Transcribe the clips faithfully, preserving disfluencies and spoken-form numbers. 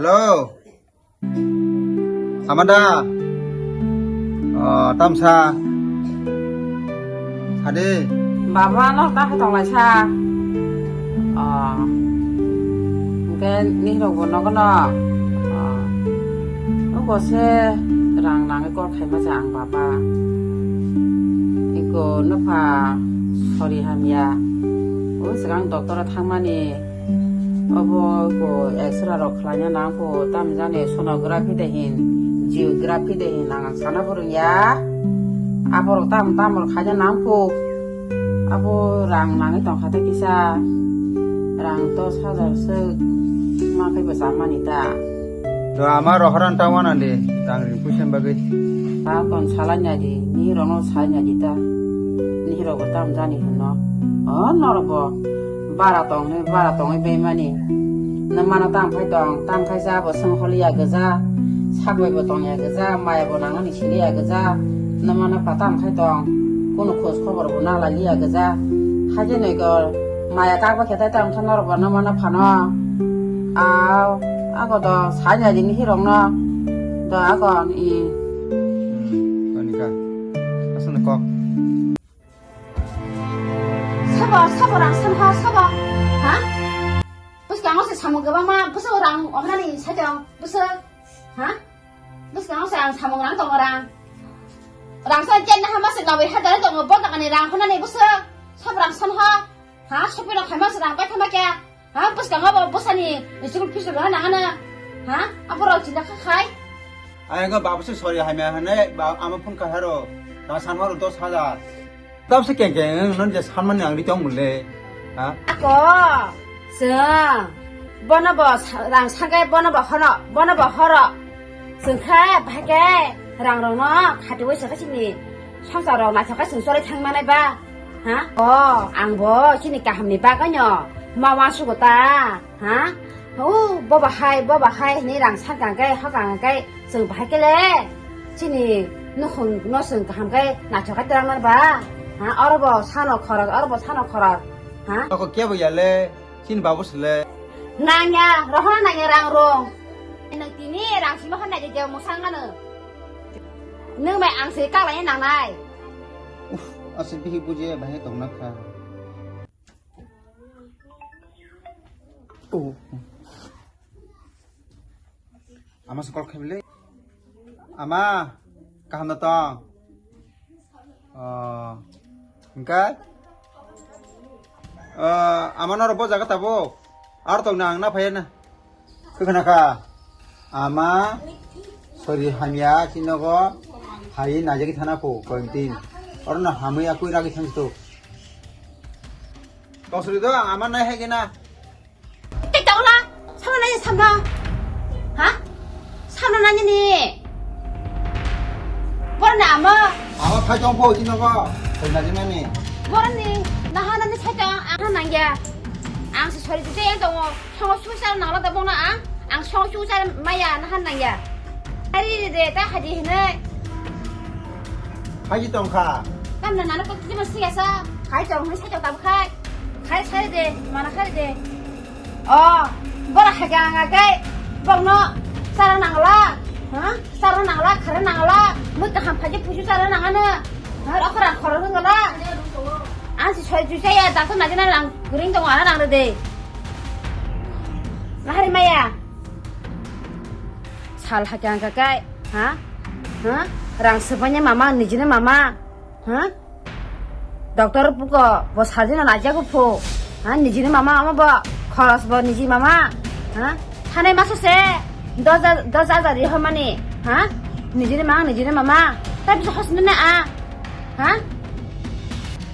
Hello. Amada. Oh, tamsa. Hadi. Baba, no ta khe tonglai sa. Oh. Hingke ni rok bo nogo no. Oh. Nogo se rang nangwi kol khaima se ang baba. Iko nopha sori hamya. O swkang doctor o thangmani. Obo ko X-ray rok khlaina nangkho, tamni jani sonography de hin, geography de hin ang sana phwrwngya. Aborok tam tam rok khaina nangkho. Abo rang nangwi tongkha ta kisa. Rang dos hajar se ma khe bwsa mani ta. Do ama rohoran ta wana de, rang ri pusen bagwi. Ta kon salanya di, ni rono salanya di ta. Ni rok tam jani hinno. O norok bo. Bara tong, bara tongwi bemani. Nwmano tam khai tong, tam khai sa bo seng holiya gesa, sagoi bo tongya gesa, maya bo nangani siliya gesa, nwmano pa tam khai tong, kunu khoj khobor bo nalaliya gesa. Haje noi gor, maya kagba khe tai tam tha norok bo nwmano phano. Aw, ago do sanya jini hirok no. Do agon i. Sonika, asana kok. Sabo, sabo rang san ha, sabo. Ha? Bwskango se samung kwbangma, bwskango rang omnani saitong, bwswk. Ha? Bwskango se ang samung rang tongo rang. Rang san chen na hama se noboi hajar tongo, bo takani rang honani bwswk. Sabo rang san ha. Ha? Shopping rok khaima se rang pai khaima kya? Ha, bwskango bo bwsani school fees rwna nangana. Ha? Aborok chinta kha khai. Ayang baba se sori hamya hane, ba ama phone kaharo. Rang san horo dos hajar. Tabse keng keng, non je sanmani ang ri tong mule. Ha? Ako, se, bono bo sa-, rang sagai bono bo horo, bono bo horo. Sengkha, bahai ke, rang rok no, khati wai saka sini. Songsar rok naithok khe chwng choli thang manai ba? Ha? O, ang bo chini kaham ni bagwi no ma uansugo ta, ha? O, bo bahai, bo bahai hinwi rang sakang khe, hokang khe chwng bahai khe le chini nukhung no chwng kaham khe naithok khe twlang nai ba? Ha? Oro bo sano khorok, oro bo sano khorok, ha? Ako kebo ya le? Chini babu sile. Nangya, rohorna nangya rang rong. Nwng tini rang sima hwnna je je musang ano. Nwng bai ang se kaklai nangnai. Uf, ase bihi bujiya bahai tongna kha. Oh. Ama se call khaimle. Ama, kaham da tong? Oh, hingke? Oh, ama noro bo jaga tabo? Ar tong na ang na phaya na. Khwna kha. Ama, sori hamya chinogo, hai najagi thana ko, kointin. Oro na hamya kui ragi thang to. Kosri do, ama nai hai gena. Tei tawla, samna nai samna. Ha? Samna nai ni. Borni ama. Ama phai tong pho chino ba. Phai na jina ni. Borni nahana ni sai tong ang nangya. Ang se sori tei yang tongo. Songo susa nangla da bona ang. Ang songo susa maya nahan nangya. Hari de ta haji hene. Haji tong kha. Kam na nana ko timo siya sa. Khai tong ni sai tong tam khai. Khai sai de, mana khai de. Oh, bora haja anga kai, bokno sara nangla, ha? Sara nangla, khara nangla, mui kaham phaji puju sara nangano, ha? Okra khoro nangla, ang si soi juisa ya, dato najina nang, guring tongo ana nang de. Lahari maya. Sal haja anga kai, ha? Ha? Rang sebanya mama, nijina mama, ha? Doctor buko bo sajina najago pho. Ha, nijini mama ama bo khoros bo niji mama. Ha? Thanai masa se dos hajar, dos hajar ri homani. Ha? Nijini mama, nijini mama. Ta bisa hosni na a. Ha?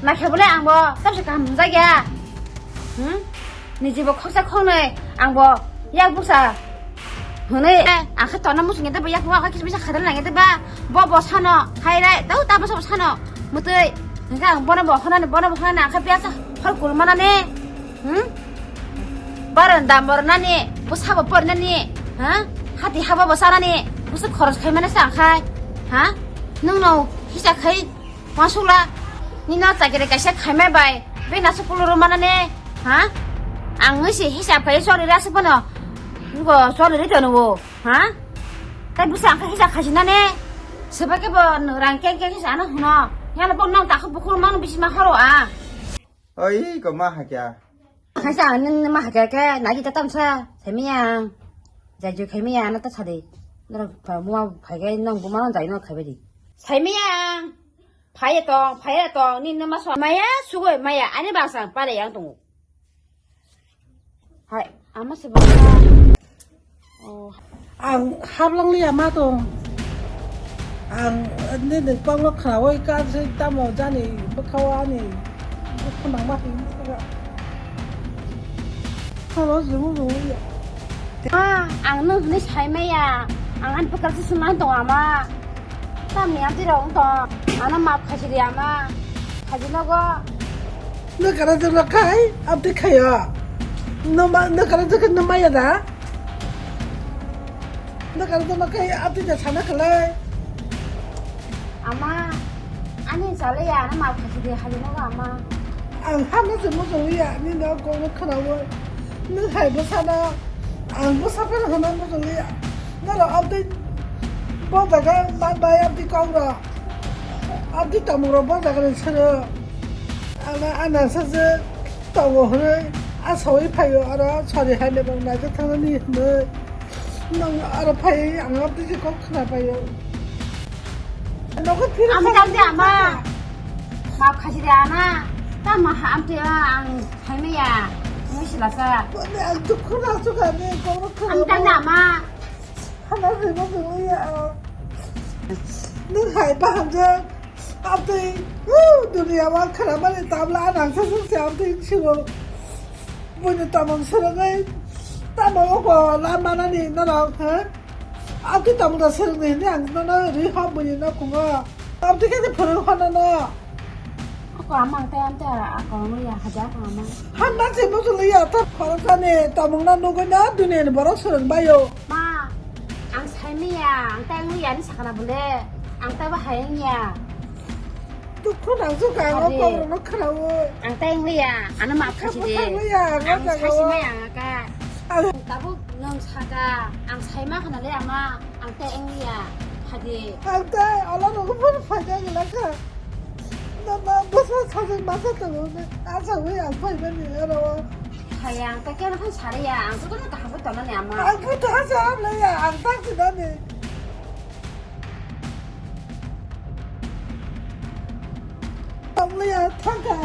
Na khe bole ang bo ta bisa kaham jagya. Hmm? Niji bo khoksa khongnai ang bo yak busa. Hwnwi, eh, ang khe tonna muchungya de ba, yakung ang khe kisa misa khairang langya de ba. Bo, bo sano, hai rai, tau ta bwsa bo sano. Mwtwi, hwnkhe ang bono bo honani, bono bo honani, ang khe biyasa hor kulmanani. Hmm? Baranda mornani, bwsa bo pornani, ha? Hati haba bo sanani, bwsa khoros khaimani sa ang khai. Ha? Nwngno hisa khai, Masula, nino chakiri kaisa khaimai bai, bini aswk kuluru manani, ha? Ang wngwi se hisab khai choli rw aswk phano. Nugo, sorry ri tano bo, ha? Tai busa ang khe hisa khasi na ne. Seba ke bo rang keng keng hisa ano hino. Yala bo nang takhu bukhur mang bisi ma horo a. Oi, ko ma hakya. Khaisa ang nini ma hakya ke nagi ta tamsa. Saimiyang. Jaju khaimiyang na ta sadi. Nara pa mua phai ke nang buma nang jai nang khaibai di. Saimiyang. Phai tong, phai tong, nini ma so. Maya, sugoi maya, ani bangsa pare yang tongo. Hai, ama se bangsa. Oh. Ang hablong liya ma tong. Ang nini panglo khnawi ka se tamo jani bwkhao ani bwkha nang ma hin. Halo, jumu jumu ya. Ah, ang nung hwnwi saimaya. Ang ani bwkha se sumang tong ama. Tamni amtwi rok wng tong. Ano maaf khaisidi ama. Khaisinogo. Nwkara jwk rok khai, amtwi khaio. Nwma-, nwkara jwk khe nwmaya da? Nwkara jwk rok khai, amtwi da sana khalai. Ama, ani chalaya, ano maaf khaisidi, khaisinogo ama. Ang hano se muchungliya, nini o kokno khnaui. Nwng hai bwsano, ang bwsa phano hwnna muchungliya. Norok abdi bo jaga ma bai abdi kok rok. Abdi tongmung rok bo jaga ni sero. Ana, ana sa je tongo hwnwi asaui phaio aro sori hai le bang naijak thangnani hwnwi. Nwng aro phai ang abdi je kok khna phaio. Nogo phiri Ang khna tang de ama. Maaf khaisidi ama. Tamo ha amtwi ang saimaya. Nwng silasa. Mane ang dukhu na suka ne kokno khna. Ang tang de ama. Hana rima rima ya. Nwng hai baham je. Abdi, uh, dunia wa khana mani tabla anang sa sa se abdi siro. Buini tamang sirangwi, tamang oko la manani norok, ha? Abdi tamang da sirangni hini ang nono ri hap buini no kungo. Abdi khe phuru hana no. Ako amang te ante ako no ya haja ko amang. Hanna se musuliya ta khorokani tamang na nugui na dunia ni borok sirang bayo. Ma, ang saimaya, ang tang ya ni sakana bole. Ang tang ba hayang ya. Dukhu nang suka ang o Ade. Kok rokno khnaui. Ang tang liya, ano maaf khaisidi. Ang tang liya, ang Ang tang saisi liya. Maya ang ka. Ang Tabuk nung saka, ang saima khana le ama, ang tang liya. Khadi. Ang tang ala rokno phone phaida gila kha. Na na basa sajak masa tango ne. Asa wi ang phaimani aro. Hayang, ta kena phai sariya, ang to kono kaham to nani ama. Ang to ta sa am le ya, ang ta si nani. Ang le ya, thang ka.